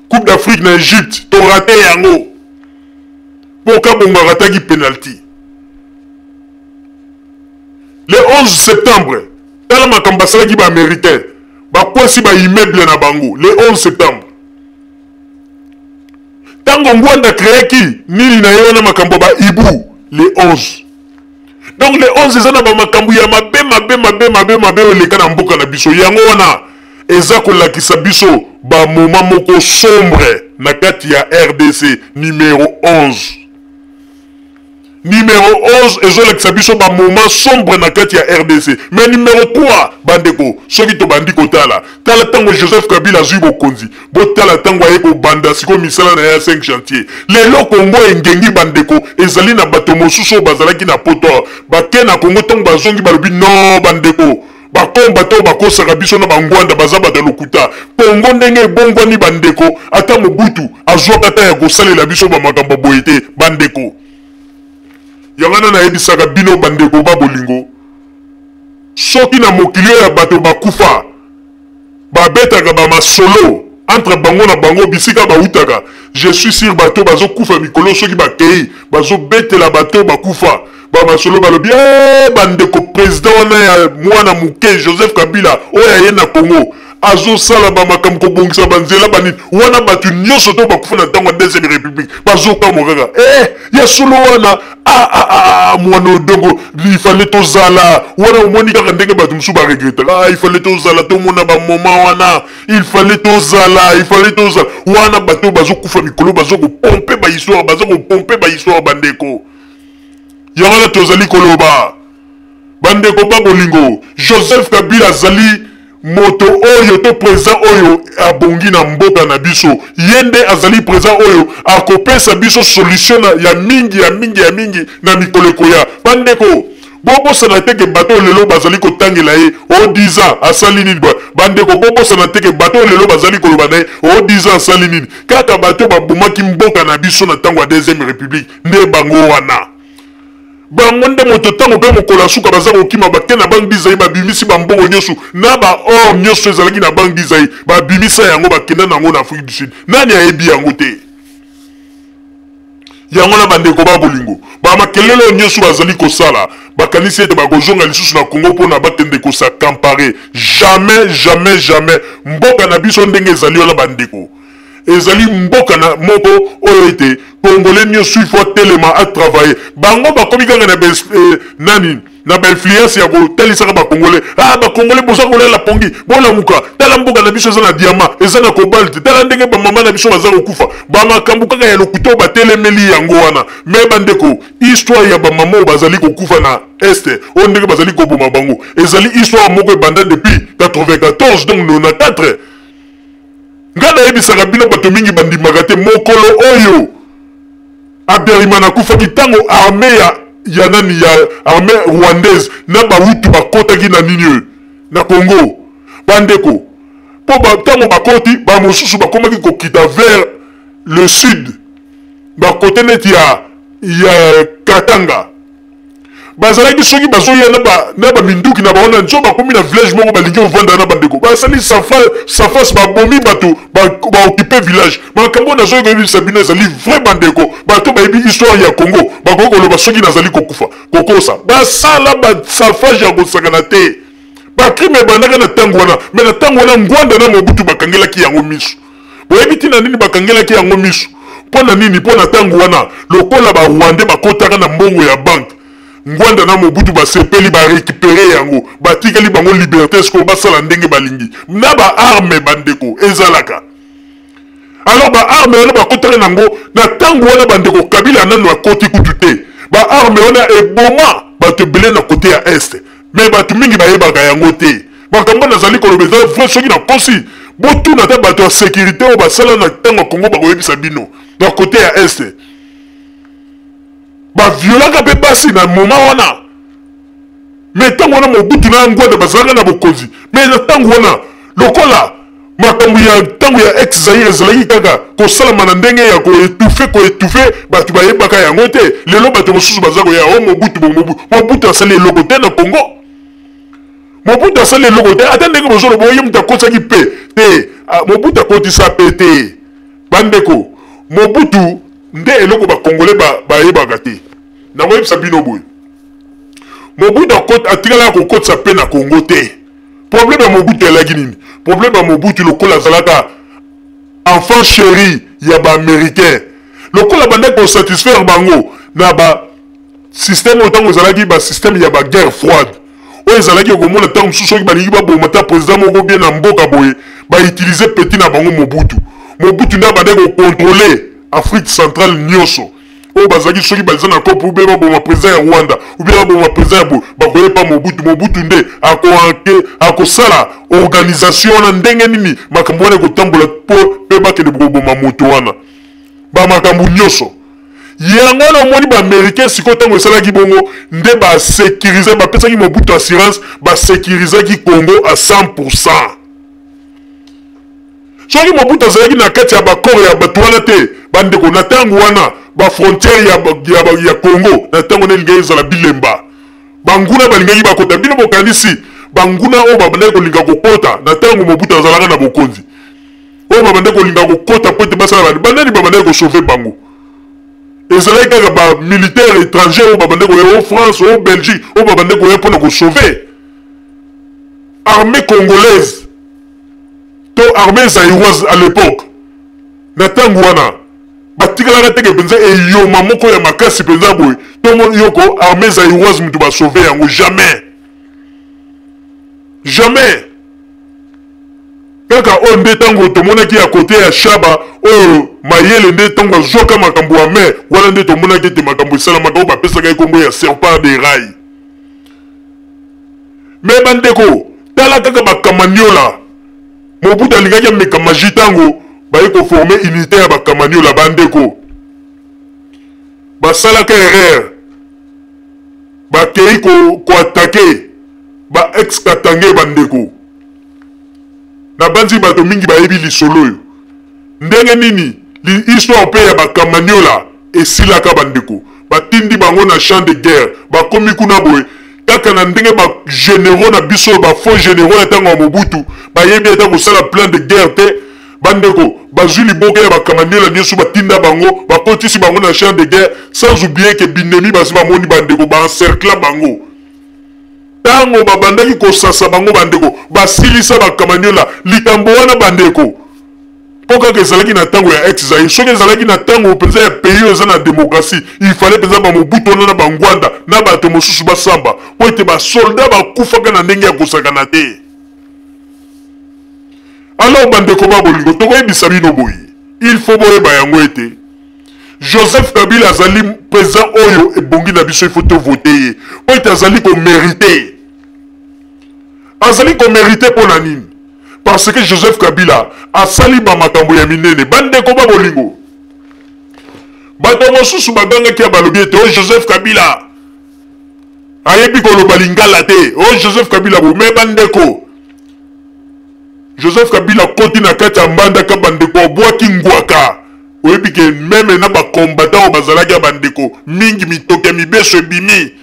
Coupe d'Afrique na Egypte, to rate yango mpo Kabongo arataki penalty. Le 11 septembre, tala makambo basalaki ba Américains, bakwesi ba immeuble na bango le 11 septembre. Tango Ngwanda créaki nini na ye wana makambo ba ibu le 11. Donc le 11 eza na ba makambo ya mabe mabe mabe mabe mabe oyo eleka na mboka na biso. Yango wana eza kolakisa biso ba moment moko sombre na kati ya RDC numero 11. Numero 11 ezolakisa biso ba moment sombre na kati ya RDC. Mais numero 3 bandeko, soki tobandi kotala, tala tango Joseph Kabila azui bokonzi, botala tango aye kobanda sikoyo misala na ye ya 5 chantier. Lelo Congo engengi bandeko, ezali na bato mosusu oyo bazalaki na poto bake na Congo, tango bazongi balobi non bandeko, ba combattants oyo bakosaka biso na ba Ngwanda baza bato ya lokuta. Congo ndenge ebongwani bandeko, ata Mobutu azwaka ata ya kosalela biso ba makambo ya boye te bandeko. Yango wana nayebisaka bino bandeko ba bolingo, soki na mokili oyo ya bato bakufa babetaka ba masolo entre bango na bango bisika bawutaka, je suis sur bato bazokufa mikolo soki bakei bazobetela bato bakufa ba masolo balobi eh, bandeko president wana ya mwana moke Joseph Kabila oyo aye na Congo azosala ba makambo kobongisa banzela banini wana bato nyonso to bakufa na ntango ya deuxième république bazokamwa kaka eh, ya solo wana ah, ah, ah, ah mwana odongo ifale tozala wana omoni kaka ndenge bato mosusu baregretaka ah, ifale tozala tomona bamoma wana il fallait tozala il fallait tozala wana bato bazokufa mikolo bazokopompe bahistoire bazokopompe bahistoire bandeko yango wana tozali koloba Bandeko ba bolingo, Joseph Kabila azali moto oyo to president oyo abongi na mboka na biso. Ye nde azali president oyo akopesa biso solution na, ya mingi ya mingi ya mingi na mikolo ekoya. Bandeko, bobosana te ke bato oyo lelo bazali kotangela ye o 10 ans asali nini. Bandeko, bobosana te ke bato oyo lelo bazali koloba na ye o 10 ans asali nini. Kaka bato babomaki mboka na biso na ntango ya deuxième republique nde bango wana. Bango nde moto tango pe mokolo ya suka baza kokima bake na banque d'Isaïe babimisi ba mbongo nyoso na ba or nyoso ezalaki na banque d'Isaïe babimisa yango bakenda na yango na Afrique du Sud. Nani ayebi yango te? Yango na bandeko ba bolingo ba makelele oyo nyoso bazali kosala bakanisi ete bakozonga lisusu na Congo pona bakende ko s'accamparer. Jamais jamais jamais mboka na biso ndenge ezali wana bandeko ezali mboka na moko oyo ete congolais nioso il faut atelema a travailler bango bakomi kaka na eh, nani na ba influence ya kotalisaka ba congolais ah ba congolais boza kolala pongi bolamuka tala mboka na biso eza na diamant eza na cobalt tala ndenge ba mama na biso baza kokufa ba makambo kaka ya lokuta oyo batelemeli yango wana me bandeko histoire ya ba mama oyo bazali kokufa na est oyo ndenge bazali koboma bango ezali histoire moko ebanda depuis 94 donc 94 Nga nayebisaka bino bato mingi bandimaka te mokolo oyo Habyarimana akufaki ntango armee ya ya nani ya armee rwandaise na bahutu bakotaki na nini oyo na Congo bandeko mpo ba, ntango bakoti bamosusu bakomaki kokita vers le sud bakote neti ya ya Katanga bazalaki soki bazoya na ba na ba minduki na bango na nzo bakomi na village moko balingi ovanda na bandeko basali safas babomi bato baokipe village makambo oyo nazoki koyebisa bino ezali vrai bandeko bato bayebi histoire ya congo bakoki koloba soki nazali kokufa kokosa basala basafage ya kosakana te. Bacrime ebandaka na ntango wana, me na ntango wana Ngwanda na Mobutu bakangelaki yango miso. Boyebi ntina nini bakangelaki yango miso? Mpo na nini? Mpo na ntango wana, lokola ba Rwandais bakotaka na mbongo ya banque, Ngwanda na Mobutu basepeli ba recuperer yango, batikeli bango liberte sikoyo basala ndenge balingi. Na ba armes bandeko ezalaka. Alors ba armes wana bakotaka nango na ntango wana bandeko, Kabila nanu akoti kutu te. Ba armes wana eboma bato ebele na kote ya Est. Mais bato mingi bayebaka yango te. Makambo nazali koloba eza vrai, soki nakosi botuna ata bato ya sécurité oyo basala na ntango ya Congo bakoyebisa bino. Na kote ya Est baviolaka mpe basi na moment wana. Mais ntango wana Mobutu na Ngwanda bazalaka na bokonzi. Mais na ntango wana lokola makambo ya ntango ya ex Zaire ezalaki kaka kosalama na ndenge ya koetufe koetufe, bato bayebaka yango te. Lelo bato mosusu baza koya o Mobutu bo Mobutu. Mobutu asali eloko te na Congo. Mobutu asali eloko te, ata ndenge bozoloba oye moto akosaki pe te. Mobutu akotisa pe te bandeko. Mobutu nde eloko ba Congolais bayebaka te. Nakoyebisa bino boye, Mobutu atikalaka kokotisa pe na Congo te. Problème ya Mobutu elaki nini? Problème ya Mobutu, lokola azalaka enfant chéri ya ba Américain, lokola bandaki kosatisfaire bango na ba système oyo ntango ezalaki ba système ya ba guerre froide oyo ezalaki okomona ntango mosusu soki balingi baboma ata président moko bien na mboka boye, bautilize petit na bango Mobutu. Mobutu nde abandaki kocontrôle Afrique centrale nyonso oyo bazalaki soki baza na kope ube baboma président ya Rwanda ube baboma président ya boye, bakoyepa Mobutu. Mobutu nde akosala organisation wana ndenge nini makambo wana ekotambola mpo mpe bakende koboma moto wana, bamakambo nyonso yango wana. Omoni baaméricain sikoyo ntango esalaki bongo nde basécurise, bapesaki Mobutu assurance, basécurisaki Congo à 100%. Soki Mobutu azalaki na kati ya bakoro ya bato wana te bandeko, na ntango wana bafrontière ya Congo na ntango wana elingaki ezala bilemba, banguna balingaki bakota. Bino bokanisi banguna oyo babandaki kolinga kokota na ntango Mobutu azalaka na bokonzi, oyo babandaki kolinga kokota po ete basala bani, banani babandaki kosauve bango? Ezalaki kaka bamilitaire étranger oyo babandaki koya o France, o Belgique, oyo babandaki koya mpona kosauve armée congolaise to armée zaïroise à l'époque. Na ntango wana batikalaka teke mpenza eyoma moko ya makasi mpenza boye to yoko armée zaïroise mutu basauve yango, jamais, jamais. Kaka oyo nde ntango tomonaki ya kote ya Shaba oyo mayele nde ntango azwaka makambo ya mai wana nde tomonaki ete makambo esalamaka oyo bapesaka ye nkombo ya serpent de rail. Me bandeko, tala kaka bakamaniola. Mobutu alingaki ameka magie ntango baye koforme unité ya bakamaniola. Bandeko, basalaka erreur, bakei koatake ba ex katange. Bandeko, nabanzi bato mingi bayebi lisolo oyo ndenge nini histoire mpe ya bakamaniola esilaka. Bandeko, batindi bango na champ de guerre, bakomi kuna boye kaka na ndenge bagénéraux na biso, bafaux généraux ya ntango ya Mobutu, bayebi ata kosala plan de guerre te. Bandeko, bazwi liboke ya bakamaniola nyonso, batinda bango, bakotisi bango na champ de guerre, sans oublier ke binemi basi bamoni bandeko, baencercla bango. Ntango babandaki kosasa bango bandeko, basilisa bakamaniola. Likambo wana bandeko, mpo kaka ezalaki na ntango ya ex Zaïre. Soki ezalaki na ntango mpenza ya pays oyo eza na démocratie, il fallait mpenza bamobutu wana na bangwanda na bato mosusu basamba, mpo ete basoldat bakufaka na ndenge ya kosakana te. Alors bandeko ba bolingo, tokoyebisa bino boye, il faut boyeba yango ete Joseph Kabila azali président oyo ebongi na biso, il faut tovote ye mpo ete azali komérite. Azali komérite mpo na nini? Parce que Joseph Kabila asali bamakambo ya minene. Bandeko ba bolingo, bato mosusu bagangaki ya balobi ete o Joseph Kabila ayebi koloba lingala te, o Joseph Kabila bo. Me bandeko, Joseph Kabila akoti na kati ya Mbandaka, bandeko, abwaki ngwaka. Oyebi ke meme na bakombata oyo bazalaki ya bandeko mingi, mitoke ya mibeso ebimi.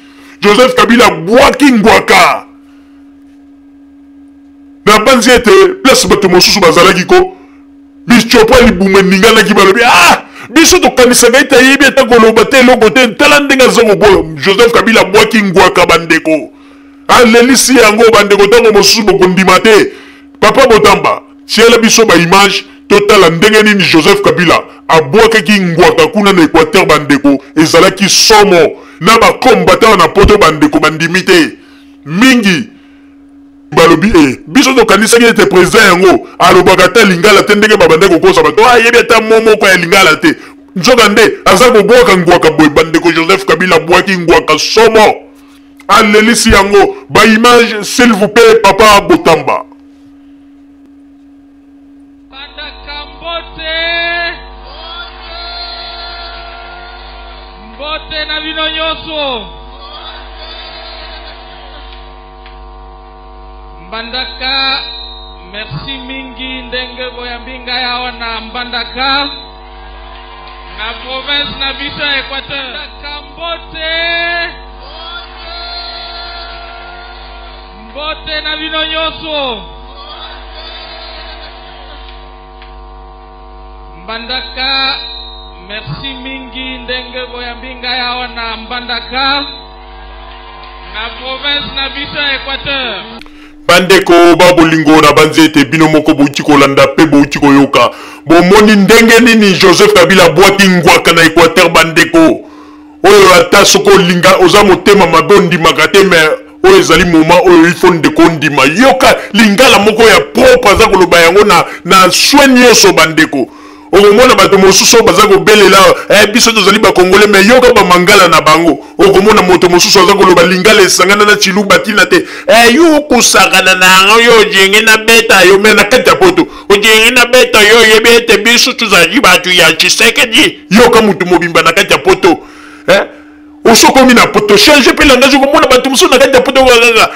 Joseph Kabila abwaki ngwaka. Nabanzi ete place bato mosusu bazalaki ko misopo ya libumu eninganaki, balobi ah, biso tokanisaka ete ayebi ata koloba te, eloko te, tala ndenge aza koboya. Joseph Kabila abwaki ngwaka bandeko. Alelisi yango bandeko, ntango mosusu bokondima te. Papa Botamba, tiela biso ba image totala ndenge nini Joseph Kabila abwakaki ngwaka kuna na Equateur. Bandeko, ezalaki somo na ba combattant na poto. Bandeko bandimi te mingi, balobi e biso tokanisaki ete président yango alobaka ata lingala te, ndenge babandaki kokosa bato, ayebi ata mo moko ya lingala te, nzoka nde aza kobwaka ngwaka boye. Bandeko, Joseph Kabila abwaki ngwaka somo, alelisi yango. Ba image, s'il vous plaît, papa Botamba. Bandaka mbote, mbote na bino nyonso. Mbandaka, merci mingi ndenge boyambi ngai awa na Mbandaka, na province na biso ya Equateur. Mbandaka mbote, mbote na bino nyonso. Mbandaka, merci mingi ndenge boyambi ngai awa na Mbandaka, na province na biso ya Equateur. Bandeko ba bolingo, na banzi ete bino moko bouti kolanda mpe bouti koyoka, bomoni ndenge nini Joseph Kabila abwaki ngwaka na Equateur. Bandeko, oyo ata soki olinga oza motema mabe ondimaka te, mais oyo ezali moment oyo ifo ndeko ondima. Yoka lingala moko ya propre aza koloba yango na soin nyonso. Bandeko, okomona bato mosusu oyo baza kobelela biso tozali bakongole, mais yoka bamangala na bango. Okomona moto mosusu aza koloba lingala esangana na tshiluba, ntina te. Yo okosakana na yango, yo ojenge na beta yo, mais na kati ya poto ojenge na beta yo, oyebi ete biso tozali bato ya Tshisekedi. Yoka motu mobimba na kati ya poto, osokomi na poto, change mpe langage. Okomona bato mosusu na kati ya poto kaka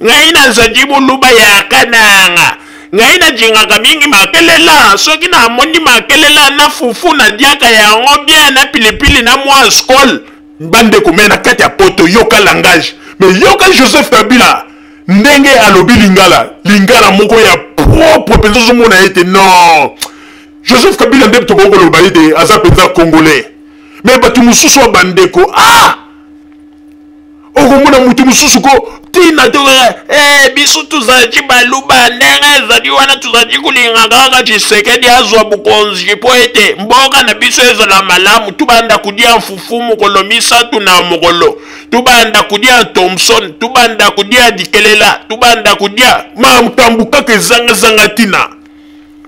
ngai nazali moluba ya Kananga, ngai najingaka mingi makelela, soki namoni makelela na fufu nadiaka yango bien na pilipili na mwa skol. Bandeko, mais na kati ya poto yoka langage. Mais yoka Joseph Kabila ndenge alobi lingala, lingala moko ya propre mpenza, ozomona ete non, Joseph Kabila nde tokoki koloba ete aza mpenza congolais. Mais bato mosusu ya bandeko, okomona motu mosusu ko ntina te, biso tozalaki baluba, ndenge ezali wana tozalaki kolinga kaka Tshisekedi azwa bokonzi mpo ete mboka na biso ezala malamu, tubanda kolia fufu mokolo misato na mokolo, tubanda kolia Thomson, tubanda kolia dikelela, tubanda kolia makambo kaka ezangazanga ntina.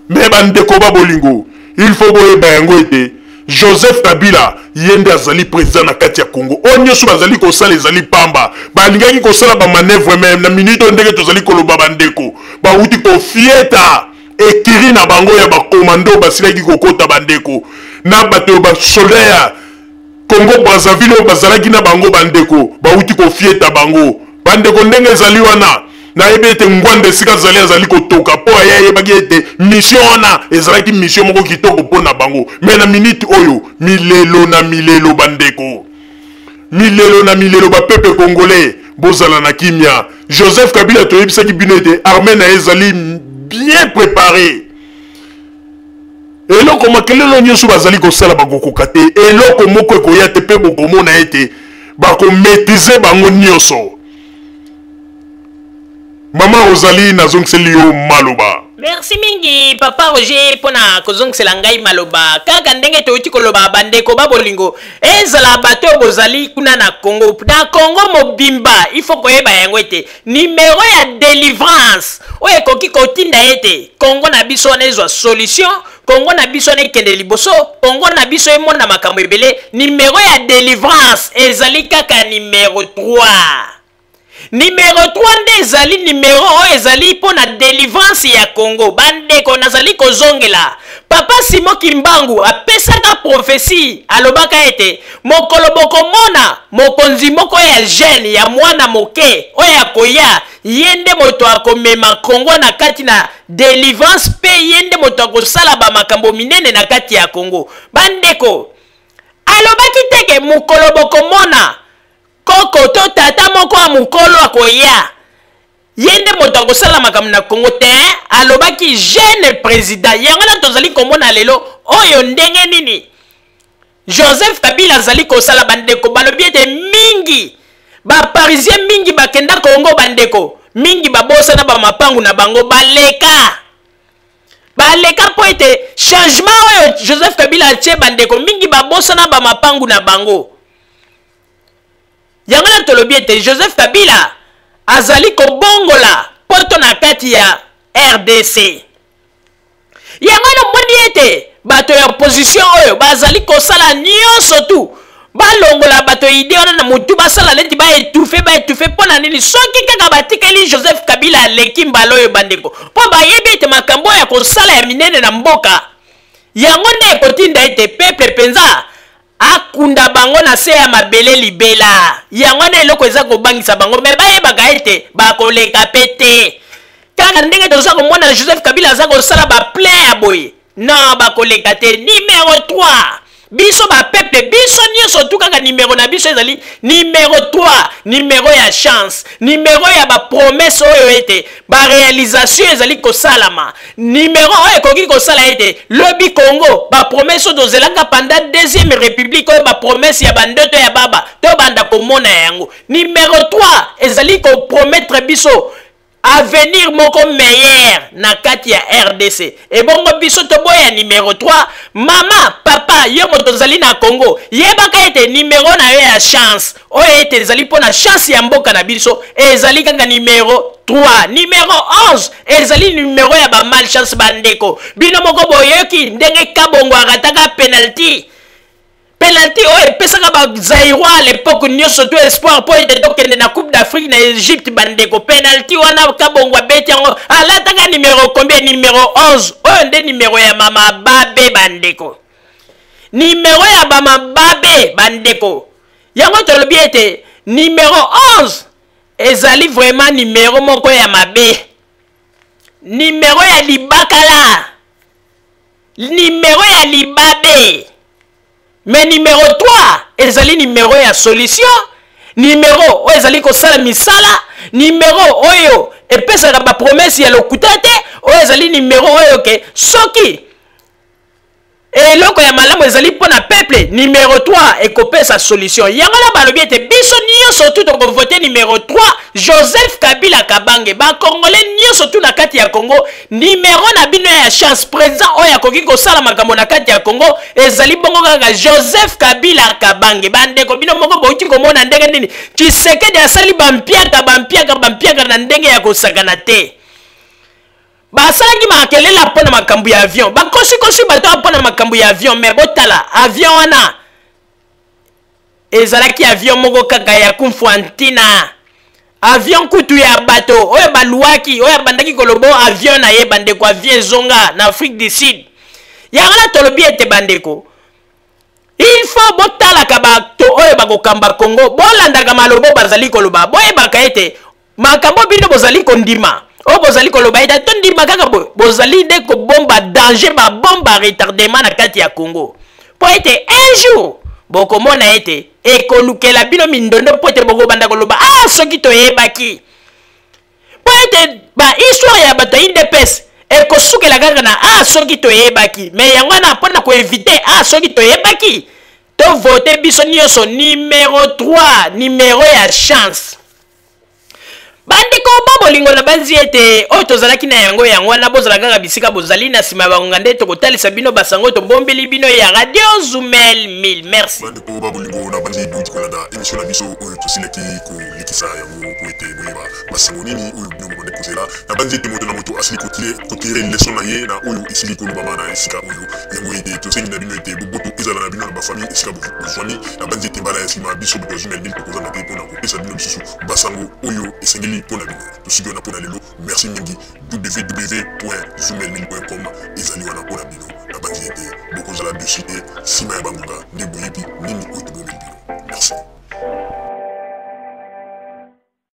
Mais bandeko ba bolingo, il faut boyeba yango ete Joseph Kabila ye nde azali président na kati ya Congo. Oyo nyonso bazali kosala ezali pamba. Balingaki kosala ba manœuvre, mais na minute oyo ndenge tozali koloba, bandeko, bawuti kofieta ekiri na bango ya bakomando basilaki kokota. Bandeko, na bato basoldat ya Congo Brazzaville oyo bazalaki na bango, bandeko, bawuti kofieta bango. Bandeko, ndenge ezali wana, nayebi ete Ngwanda esika azali azali kotoka, mpo aye ayebaki ete mission wana ezalaki mission moko kitoko mpo na bango. Mais na minute oyo, milelo na milelo, bandeko, milelo na milelo, bapepe congolais, bozala na kimia. Joseph Kabila, toyebisaki bino ete armée na ye ezali bien préparé. Eloko makelelo nyonso bazali kosala, bakokoka te, eloko moko ekoya te, mpe bokomona ete bakomaîtriser bango nyonso. Mama Rosalie, nazongiseli yo maloba. Merci mingi, papa Roger, mpona kozongisela ngai maloba. Kaka ndenge toyuti koloba, bandeko ba bolingo, ezala bato oyo bozali kuna na Congo, na Congo mobimba, il faut koyeba yango ete numero ya délivrance oyo ekoki kotinda ete Congo na biso wana ezwa solution, Congo na biso wana ekende liboso, Congo na biso emona makambo ebele, numero ya délivrance ezali kaka numero 3. Numero 3 nde ezali numero oyo ezali mpo na délivrance ya Congo. Bandeko, nazali kozongela, papa Simon Kimbangu apesaka prophétie, alobaka ete mokolo bokomona mokonzi moko ya jeune, ya mwana moke oyo akoya, ye nde moto akomema Congo na kati na délivrance, mpe ye nde moto akosala bamakambo minene na kati ya Congo. Bandeko, alobaki teke mokolo bokomona koko to tata moko ya mokolo akoya, ye nde moto akosala makambo na Congo te. Alobaki jeune président. Yango wana tozali komona lelo oyo ndenge nini Joseph Kabila azali kosala. Bandeko balobi ete mingi Baparisien mingi bakenda Congo bandeko, mingi babosana bamapangu na bango, baleka baleka mpo ete changement oyo Joseph Kabila atie, bandeko mingi babosana bamapangu na bango. Yango na tolobi ete Joseph Kabila azali kobongola poto na kati ya RDC. Yango namoni ete bato ya opposition oyo bazali kosala nyonso tu balongola bato ide wana na motu, basala neti baetufe baetufe. Mpo na nini? Soki kaka batikeli Joseph Kabila aleki mbala oyo bandeko, mpo bayebi ete makambo oyo ya kosala ya minene na mboka yango nde ekotinda ete peuple mpenza akunda bango na se ya mabele libela. Yango wana eloko eza kobangisa bango, me bayebaka ete bakoleka pe te. Kaka ndenge toza komona Joseph Kabila aza kosala baplein ya boye, non, bakoleka te. Numero 3, biso bapeuple, biso nyonso tu kaka nimero na biso ezali nimero 3, nimero ya chance, nimero ya bapromese oyo ete barealisation ezali kosalama, nimero oyo ekoki kosala ete lobi Congo bapromese oyo tozelaka pendant deuxième république, oyo bapromese ya bandoto ya baba, tobanda komona yango. Nimero 3 ezali kopromettre biso avenir moko meilleur na kati ya RDC. Ebongo biso toboya nimero 3? Mama, papa, yo moto ozali na Congo, yebaka ete nimero na yo ya chance oyo ete ezali mpo na chance ya mboka na biso ezali kaka nimero 3. Nimero 11 ezali nimero ya ba malchance. Bandeko, bino moko boyoki ndenge Kabongo arataka penalty, penalty oyo epesaka ba Zaïrois à l'époque nyonso to espoir mpo ete tokende na Coupe d'Afrique na Egypte. Bandeko, penalty wana Kabongo abeti yango, alataka nimero combien? Nimero 11. Oyo nde nimero ya mama babe, bandeko, nimero ya bamababe. Bandeko, yango tolobi ete nimero 11 ezali vraiment nimero moko ya mabe, nimero ya libakala, nimero ya libabe. Mais nimero 3 ezali nimero ya solution, nimero oyo ezali kosala misala, nimero oyo epesaka bapromese ya lokuta te, oyo ezali nimero oyo ke soki eloko ya malamu ezali mpo na peuple, nimero 3 ekopesa solution. Yango na balobi ete biso nyonso tu tokovote nimero 3, Joseph Kabila Kabange. Bakongole nyonso tu na kati ya Congo, nimero na bino ya chance, président oyo akoki kosala makambo na kati ya Congo ezali bongo kaka Joseph Kabila Kabange. Bandeko, bino moko bouti komona ndenge nini Tshisekedi asali bampiaka bampiaka bampiaka na ndenge ya kosakana te. Basalaki makelela mpo na makambo ya avion, bakosikosi bato mpo na makambo ya avion, me botala avion wana ezalaki avion moko kaka ya kumfwantina, avion kutu ya bato oyo baluwaki, oyo abandaki koloba avion na ye. Bandeko, avion ezonga na Afrique du Sud. Yango na tolobi ete bandeko, il faut botalaka bato oyo bakokamba Congo, bolandaka maloba bazali koloba, boyebaka ete makambo bino bozali kondima, oyo bozali koloba ete tondima kaka boye, bozali nde kobomba danger, babomba retardement na kati ya Congo, mpo ete un jour bokomona ete ekolukela bino mindondo, mpo ete bokobanda koloba: "Ah, soki toyebaki." Mpo ete bahistoire ya bato ya UDPS ekosukela kaka na "ah, soki toyebaki". Me yango wana, mpo na koevite "ah, soki toyebaki", tovote biso nyonso nimero 3, nimero ya chance. Bandeko ba bolingo, na banzi ete oyo tozalaki na yango yango wana. Bozala kaka bisika bozali, na nsima ya bangonga nde tokotalisa bino basango tobombeli bino ya Radio Zumel 1000. Merci. Bandeko ba bolingo, na banzi bouti kolanda émission na biso oyo tosilaki kolekisa yango po ete boyeba basango nini oyo bino bobande kozela. Na banzi ete moto na moto asili kotire leson na ye na oyo esili kolobama na esika oyo. Yango ete tosengi na bino ete boboto ezala na bino na bafamille esika bozwami. Na banzi ete mbala ya nsima, biso bato ya Zumel 1000 tokozanga te mpona kopesa bino lisusu basango oyo esengeli mpo na bino. Tosuki wana mpo na lelo. Merci mingi. www.zumel1000.com ezali wana mpo na bino. Na banzi ete bokozala dessus te. Nsima ya bangonga nde boyebi nini oyo tobombeli bino. Merci.